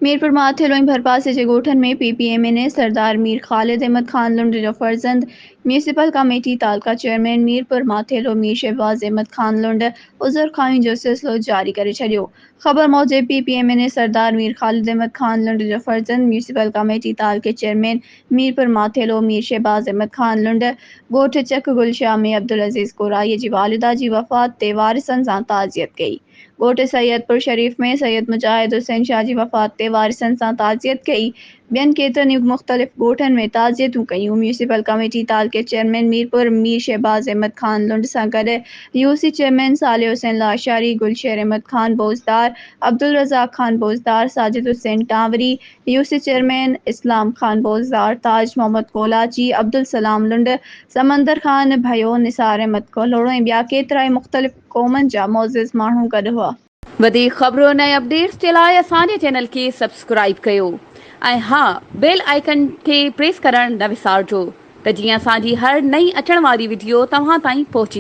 ميرپور ماٿيلو ۽ ڀرپاسي جي ڳوٺن ۾ P P M N A Sardar Mir Khalid Ahmed Khan Lund جو فرزند ميونسپل ڪاميٽي تعلقه چيئرمين ميرپور ماٿيلو مير شهباز احمد خان لنڊ عذر خواهين جو سلسلو جاري ڪري ڇڏيو. خبر موجب P P M N A Sardar Mir Khalid Ahmed Khan Lund جو فرزند ميونسپل ڪاميٽي تعلقي چيئرمين ميرپور ماٿيلو مير شهباز احمد خان لنڊ ڳوٺ چڪ گل شاهه ۾ عبدالعزيز ڪورائي جي والده جي وفات تي وارثن سان تعزيت ڪئي. ڳوٺ سيد پور شريف ۾ سيد مجاهد حسين شاهه جي وفات تي وارثن سان تعزيت ڪئي، ٻين ڪيترن ئي مختلف ڳوٺن ۾ تعزيتون ڪيون، ميونسپل ڪميٽي تعلقي چيئرمين ميرپور مير شهباز احمد خان لنڊ سان گڏ يوسي چيئرمين صالح حسين لاشاري، گلشير احمد خان بوزدار، عبدالرزاق خان بوزدار، ساجد حسين ٽانوري، يوسي چيئرمين اسلام خان بوزدار، تاج محمد ڪولاچي، عبدالسلام لنڊ، سمندر خان ڀيو، نثار احمد ڪلهوڙو ۽ ٻيا ڪيترائي مختلف قومن جا معزز ماڻهو گڏ هئا. وڌيڪ خبرن ۽ اپڊيٽس جي لاء اسان جي چينل کي سبسڪرائيب ڪيو ۽ ها بيل آئيڪن کي پريس ڪرڻ نه وسارجو ته جيئن اسان جي هر نئين اچڻ واري وڊيو توهان تائين پهچي.